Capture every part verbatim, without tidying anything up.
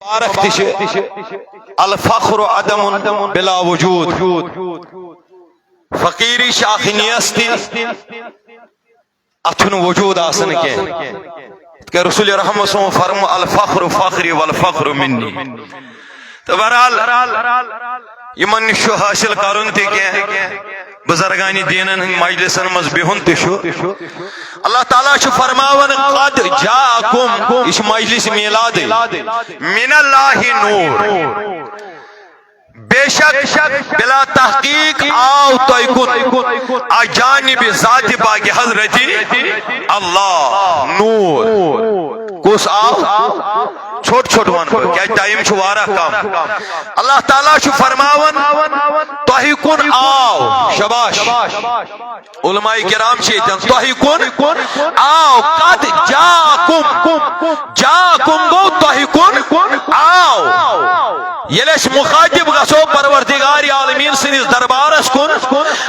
مبارک تہِ چھِ، الفخر عدم بلا وجود۔ فقیری چھِ اکھ نیستی، اتھ چھُنہٕ وجود آسان کینٛہہ۔ یِتھ کٔنۍ رسول رحمت صٲبن فرمو، "الفخر فخری والفخر منی۔" تہٕ بہرحال، یِمن نِش چھُ حٲصِل کرُن تہِ کینٛہہ، بزرگان دینن ہٕنٛدۍ مجلسن منٛز بِہُن تہِ چھُ۔ اللہ تعالیٰ چھُ فرماوان، "قد جاءکم"، یہِ چھُ مجلس میلادٕے، "من اللہ نور"، بے شک بلا تحقیق آو تۄہہِ کُن از جانب ذات پاک حضرت اللہ نور۔ کُس آو؟ ژھوٚٹ ژھوٚٹ وَنہٕ بہٕ، کیٛازِ ٹایم چھُ واریاہ کم۔ اللہ تعالیٰ چھُ فرماوان، تۄہہِ کُن آو، شاباش۔ علماء کرام چھِ ییٚتٮ۪ن، تۄہہِ کُن آو، قد جاءکم، جاءکم گوٚو تۄہہِ کُن آو۔ ییٚلہِ أسۍ مخاطب گژھو پروردگار عالمین سٕنٛدِس دربارس کُن،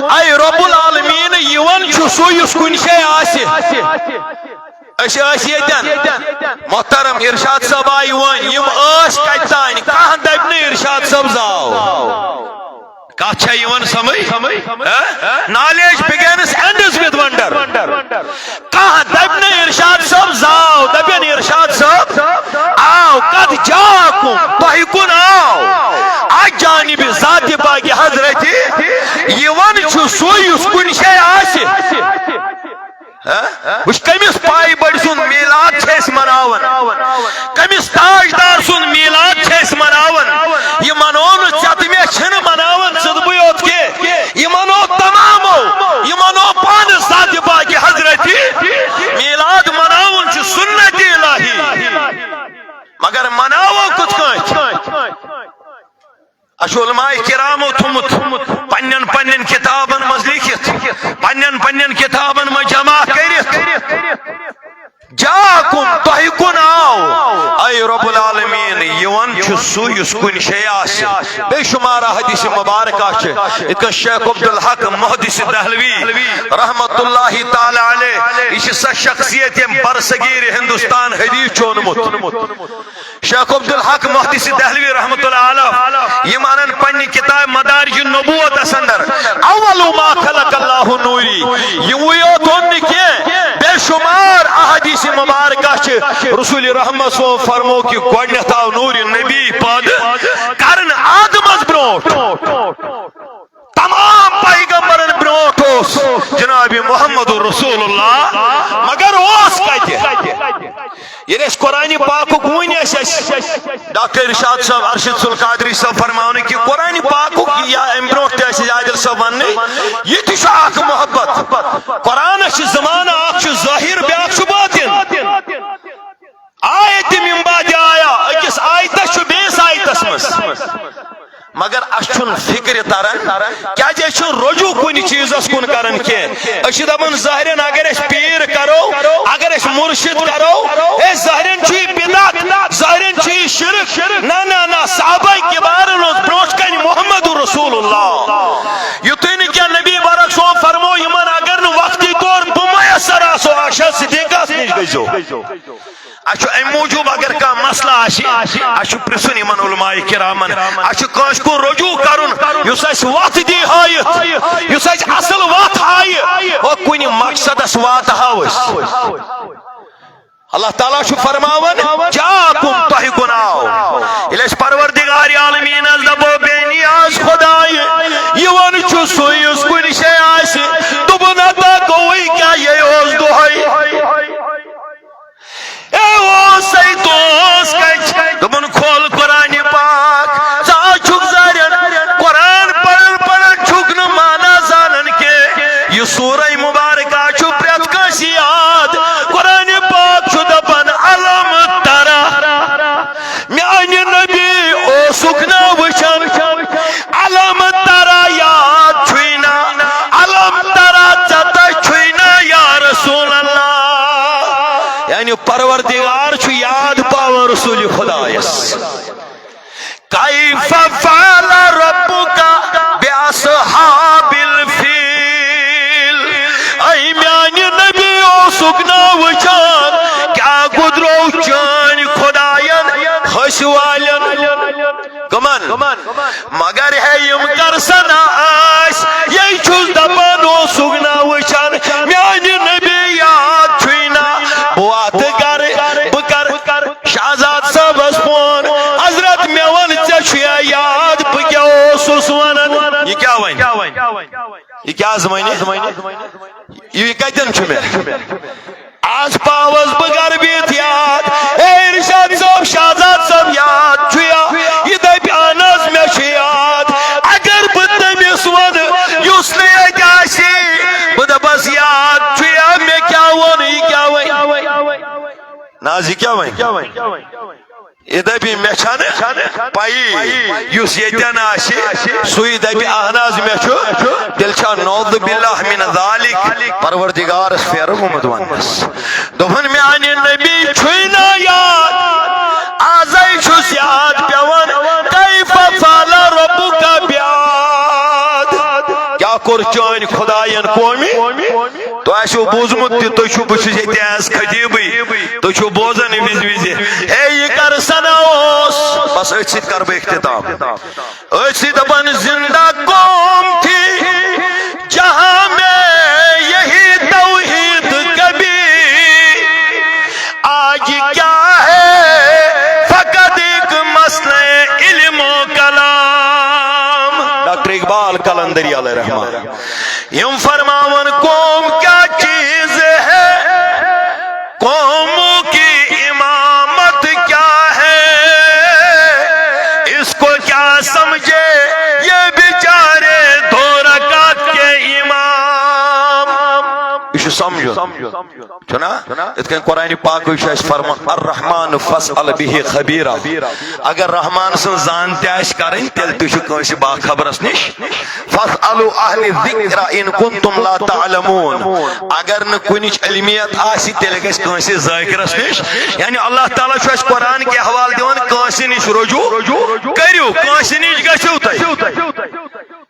اے رب العالمین، یِوان چھُ سُہ یُس کُنہِ جایہِ آسہِ۔ أسۍ ٲسۍ ییٚتٮ۪ن۔ محترم ارشاد صٲب آے وۄنۍ، یِم ٲسۍ کتہِ تانۍ؟ کانٛہہ دپہِ نہٕ ارشاد صٲب زاو۔ کتھ چھا یِوان سمجھ؟ ہہ؟ Knowledge begins and ends with wonder۔ کانٛہہ دپہِ نہٕ ارشاد صٲب زاو، دپن ارشاد صٲب آو۔ قد جاءکم، تۄہہِ کُن آو۔ از جانب ذات پاک حضرت یِوان چھُ سُہ یُس کُنہِ جایہِ آسہِ۔ ہہ؟ وٕچھ، کٔمِس پایہِ بٔڑۍ سُنٛد میٖلاد چھِ أسۍ مَناوان، کٔمِس تاجدار سُنٛد میٖلاد چھِ أسۍ مَناوان۔ یہِ مَنو نہٕ ژےٚ تہٕ مےٚ، چھِنہٕ مَناوان ژٕ تہٕ بٕے یوت کینٛہہ، یہِ مَنو تمامو، یہِ مَنو پانہٕ ذاتِ پاکِ حضرتی۔ میٖلاد مَناوُن چھُ سُنتِ الٰہی، مگر مَناوو کِتھ کٲٹھۍ؟ اَسہِ چھُ علماء کرامو تھوٚمُت پننٮ۪ن پننٮ۪ن کِتابن منٛز لیکھِتھ، پننٮ۪ن پننٮ۪ن کِتابن منٛز جمع کٔرِتھ۔ جاءکم، تۄہہِ کُن آو، اے رب العالمین، یِوان چھُ سُہ یُس کُنہِ جایہِ آسہِ۔ بے شمار حدیث مبارکہ چھِ، یِتھ کٔنۍ شیخ عبدالحق محدث دہلوی رحمت اللہ تعالی علیہ، یہِ چھِ سۄ شخصیت، ییٚمۍ برصغیر ہندوستان حدیث چھُ اوٚنمُت۔ شیخ عبدالحق محدث دہلوی رحمت اللہ علیہ، یِم انن پننہِ کتاب مدارج النبوتس اندر، اول ما خلق اللہ نوری، یِموٕے یوت اوٚن نہٕ کینٛہہ، بے شمار احادیث مبارکہ چھِ رسول رحمت صٲب فرمو کہِ گۄڈنیتھ آو نور نبی پٲدٕ کرنہٕ آدمس برونٛٹھ۔ تمام پیغمبرن برونٛٹھ اوس جناب محمد رسول اللہ، مگر اوس کتہِ؟ ییٚلہِ أسۍ قرآنِ پاکُک وُنہِ أسۍ، أسۍ ڈاکٹر ارشاد صٲب، ارشد القادری صٲب فرماونہٕ کہِ قرآنِ پاکُک یا امہِ برونٛٹھ تہِ ٲسۍ أسۍ عادل صٲب وننٕے، یہِ تہِ چھُ اکھ محبت۔ قرآنس چھِ زمانہٕ، اکھ چھُ ظٲہِر، بیٛاکھ چھُ باطن۔ آیت من بعد آیا، أکِس آیتس چھُ بیٚیِس آیتس منٛز۔ مگر اَسہِ چھُنہٕ فِکرِ تران، کیٛازِ أسۍ چھِنہٕ رجوع کُنہِ چیٖزس کُن کران کینٛہہ۔ أسۍ چھِ دپان ظٲہرن اگر أسۍ پیٖر کرو، اگر أسۍ مُرشِد کرو، ہے ظٲہرن چھُ یہِ بدعت، ظٲہرن چھُ یہِ شرک۔ نہ، نہ، نہ، صحابہ کبارن اوس برونٛٹھ کنہِ محمد رسول اللہ۔ یُتھُے نہٕ کینٛہہ نبی مبارک صٲب فرمو یِمن اگر نہٕ وقتی طور بہٕ میسر آسو، آشا صدیقس نِش گٔژھِو۔ اَسہِ چھُ اَمہِ موٗجوٗب اگر کانٛہہ مسلہٕ آسہِ، اَسہِ چھُ پرٛژھُن یِمن علماء کرامن، اَسہِ چھُ کٲنٛسہِ کُن رجوع کرُن، یُس اَسہِ وَتھ دی ہٲیِتھ، یُس اَسہِ اَصٕل وَتھ ہایہِ، ہُہ کُنہِ مقصدس واتہٕ ہاو أسۍ۔ اللہ تعالیٰ چھُ فرماوان، جاءکم، تۄہہِ کُن آو۔ ییٚلہِ أسۍ پروردگار عالمیٖنس دپو، بے نیاز خدایہِ، یِوان چھُ سُے یُس کُنہِ جایہِ آسہِ، دوٚپُن، ہتا گوٚوُے کیٛاہ، یے اوس دۄہے۔ اے اوسے دوس کتہِ؟ دوٚپُن، کھول قرآنِ پاک۔ ژٕ ہا چھُکھ ظٲہرن قرآن پران پران چھُکھ نہٕ معنی زانان کینٛہہ۔ یہِ سورہ مبارکہ چھُ پرٛٮ۪تھ کٲنٛسہِ یاد۔ قرآنِ پاک چھُ دپان، الم ترا۔ میانہِ نبی اوسُکھ نا وٕچھان؟ الم ترا یاد چھُے نا؟ الم ترا ژےٚ تہ چھُے نا یا رسول اللہ؟ یعنی پروردگار چھُ یاد پاوان رسول خدایس۔ کیف فعل ربک باصحاب الفیل۔ اے میانہِ نبی اوسُکھ نا وٕچھان کیٛاہ گُزرو چٲنۍ خداین؟ ہسہِ والٮ۪ن۔ کمن؟ مگر ہے، یِم کر سنا ٲسۍ، یے چھُس دپان اوسُکھ نا وٕچھان میانہِ نبی یاد چھُے نا۔ بہٕ واتہٕ گرٕ، بہٕ کرٕ شہزاد صٲبس فون، حضرت مےٚ وَن ژےٚ چھُیا یاد بہٕ کیٛاہ اوسُس وَنان؟ یہِ کیٛاہ وَنہِ؟ یہِ کیٛاہ حظ وَنہِ؟ یہِ کتٮ۪ن چھُ مےٚ؟ آز پاوس بہٕ گرٕ بِہِتھ یاد۔ اے ارشاد صٲب، شہزاد صٲب، یاد چھُیا؟ یہِ دپہِ اہن حظ مےٚ چھُ یاد۔ اگر بہٕ تٔمِس ونہٕ یُس نہٕ ییٚتہِ آسہِ، بہٕ دپس یاد چھُیا مےٚ کیٛاہ ووٚن، یہِ کیٛاہ وَنہِ؟ نہ حظ، یہِ کیٛاہ وَنہِ؟ یہِ دَپہِ، مےٚ چھَنہٕ پَیی، یُس ییٚتٮ۪ن آسہِ، سُے دَپہِ، اَہَن حظ، مےٚ چھُ۔ تیٚلہِ چھا نعوذ باللہ من ذالک پروردگارَس پھیرٕ گوٚمُت وَننَس؟ دوٚپُن، میٛانہِ نبی چھُے نہ یاد، آزَے چھُس یاد پٮ۪وان، کیف فعل ربک بعاد۔ کیٛاہ کوٚر چٲنۍ خۄدایَن قومہِ؟ تۄہہِ آسیو بوٗزمُت تہِ، تُہۍ چھِو، بہٕ چھُس ییٚتہِ as خطیٖبٕے، تُہۍ چھِو بوزان وِزِ وِزِ۔ ہے، یہِ کر سنا اوس؟ بس أتھۍ سۭتۍ کرٕ بہٕ اختتام۔ أتھۍ سۭتۍ دپان، زندہ قوم تھی جہاں میں یہی توحید کبھی، آج کیا ہے فقط ایک مسئلہ علم و کلام۔ ڈاکٹر اقبال قلندری علیہ رحمہ۔ یِم فرماون، قوم کیا چیز ہے، قوموں کی امامت کیا ہے، اس کو کیا سمجھے یہ بیچارے دو رکعت کے امام۔ یہِ چھُ سمجھُن۔ چھُنا؟ یِتھ کٔنۍ قرآنِ پاکٕے چھُ اَسہِ فرمان، "الرحمن فاسأل به خبیرا"۔ اگر رحمان سٕنٛز زان تہِ آسہِ کَرٕنۍ، تیٚلہِ تُہۍ چھِو کٲنٛسہِ باخبرس نِش۔ "فاسألوا اہل الذکر ان کنتم لا تعلمون"۔ اگر نہٕ کُنِچ علمیت آسہِ، تیٚلہِ گژھِ کٲنٛسہِ ذٲکرس نِش۔ یعنی اللہ تعالیٰ چھُ اَسہِ قرآن کہِ حوالہٕ دِوان، کٲنٛسہِ نِش رجوع کٔرِو، کٲنٛسہِ نِش گٔژھِو تُہۍ۔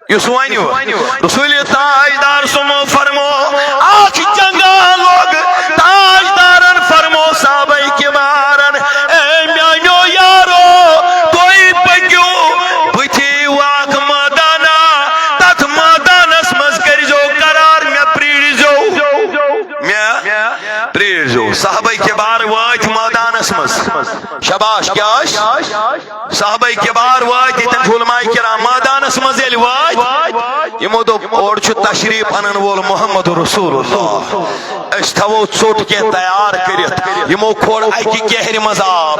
یُس وۄنۍ وۄنۍ رسول تاجدار سُمو فرمو، اکھ جنگا لوگ تاجدارن فرمو صحابہ کبارن، اے میانیو یارو، تُہۍ پٔکِو، بہٕ تھیو اکھ مٲدانا، تتھ مٲدانس منٛز کٔرۍزیو قرار، مےٚ پرٛیٖرۍزیو، مےٚ پرٛیٖرۍزیو۔ صحابہ کبار وٲتۍ مٲدانس منٛز۔ شاباش، کیٛاہ ٲسۍ؟ صحابہ کبار وٲتۍ، ییٚتٮ۪ن چھُ علماء کرام مٲدانس منٛز ییٚلہِ وٲتۍ، یِمو دوٚپ، اورٕ چھُ تشریف انن وول محمد رسول اللہ، أسۍ تھاوو ژوٚٹ کینٛہہ تیار کٔرِتھ۔ یِمو کھول اکہِ کیہرِ منٛز آب۔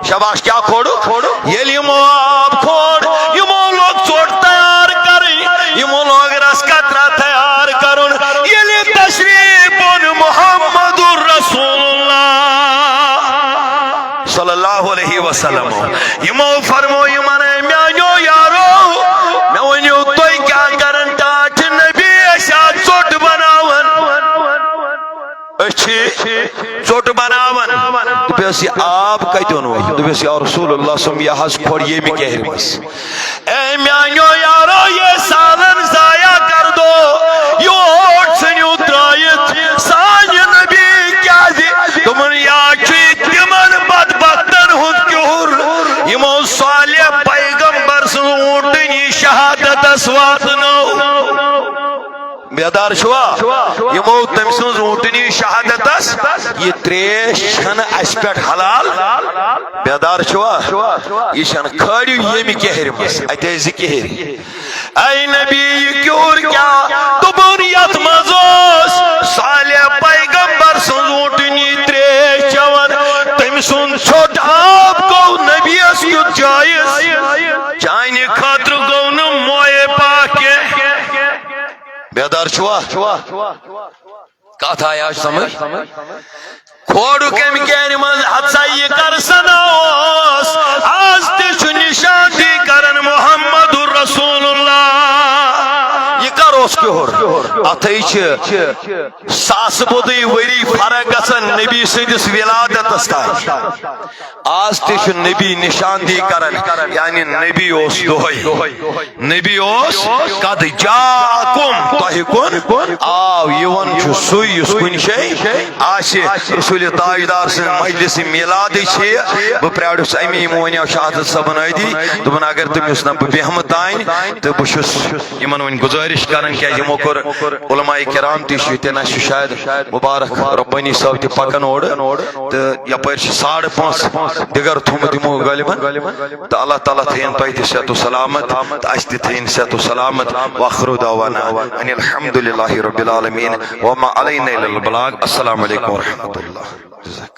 شاباش، کیٛاہ کھولُکھ؟ ییٚلہِ یِمو آب کھول، یِمو لوگ ژوٚٹ تیار کرٕنۍ، یِمو لوگ رس قطرہ تیار کرُن۔ ییٚلہِ تشریف اوٚن محمد رسول اللہ صلی اللہ علیہ وسلم، یِمو فرمو یِمن، اے میانیو یارو، مےٚ ؤنِو تُہۍ کیٛاہ کران؟ ٹاٹھۍ نبی ٲسۍ آز ژوٚٹ بناوان، أسۍ چھِ ژوٚٹ بناوان۔ دوٚپُس، یہِ آب کتہِ اوٚنوٕ؟ دوٚپُس، یا رسول اللہ صلی اللہ علیہ وسلم، یہِ حظ کھوٚر ییٚمہِ کیہرِ منٛز۔ اے میانیو یارو، یہ سالن ضائع کر دو، یہ اوٹ ژھٕنِو ترٲیِتھ۔ سانہِ نبی کیازِ؟ دوٚپُن، یا چھُ تِمن بدبختن ہُنٛد کیُہُر، یِمو صالح پیغمبر سٕنٛز اوٗنٹنی شہادتس واتنٲو۔ بیدار چھُوا؟ یِمو تٔمۍ سٕنٛز اوٗنٹنی شہادتس، یہِ تریش چھنہٕ اسہِ پٮ۪ٹھ حلال۔ بیدار چھُوا؟ یہِ چھنہٕ، کھٲلِو ییٚمہِ کیہرِ منٛز، اتہِ ٲسۍ زٕ کیہرِ۔ اے نبی، یہِ کیُہُر کیٛاہ؟ دوٚپُن، یتھ منٛز اوس صالح پیغمبر سٕنٛز اوٗنٹنی تریش چٮ۪وان۔ تٔمۍ سُنٛد ژھوٚٹ آب گوٚو نبیَس کیُتھ جٲیِز، چانہِ خٲطرٕ گوٚو نہٕ مویے پاک کینٛہہ۔ بیدار چھُوا؟ کتھ آیا سمجھ؟ کھوڑُک امہِ کیٛانہِ منٛز ہتسا یہِ کر سنا اوس، آز تہِ چھُ نشاندہی کران محمد رسول اللہ۔ یہِ کر اوس کیُہُر؟ اتھے چھِ ساسہٕ بوٚدُے ؤری فرق گژھان نبی سٕنٛدِس ولادتس تام۔ آز تہِ چھُ نبی نشاندہی کران، یعنی نبی اوس دۄہے۔ نبی اوس قد جاءکم، تۄہہِ کُن آو، یِوان چھُ سُے یُس کُنہِ جایہِ آسہِ۔ رسول تاجدار سٕنٛز مجلس میلادٕے چھِ یہِ۔ بہٕ پرٛارُس اَمی، یِمو وَنیو شہادت صٲبن ٲدی، دوٚپُن اگر تٔمِس نہٕ بہٕ بیٚہمہٕ تانۍ تہٕ بہٕ چھُس یِمن وۄنۍ گُزٲرِش کران، کیازِ یِمو کوٚر علماء کرام تہِ چھِ ییٚتٮ۪ن، اَسہِ چھُ شاید مبارک ربانی صٲب تہِ پکان اورٕ، تہٕ یپٲرۍ چھِ ساڑٕ پانٛژھ دِگر تھوٚمُت یِمو غٲلبن۔ تہٕ اللہ تعالیٰ تھٲیِن تۄہہِ تہِ صحت و سلامت، تہٕ اَسہِ تہِ تھٲیِن صحت و سلامت۔ وآخر دعوانا ان الحمد للہ رب العالمین، وما علینا الا البلاغ۔ السلام علیکم ورحمۃ اللہ۔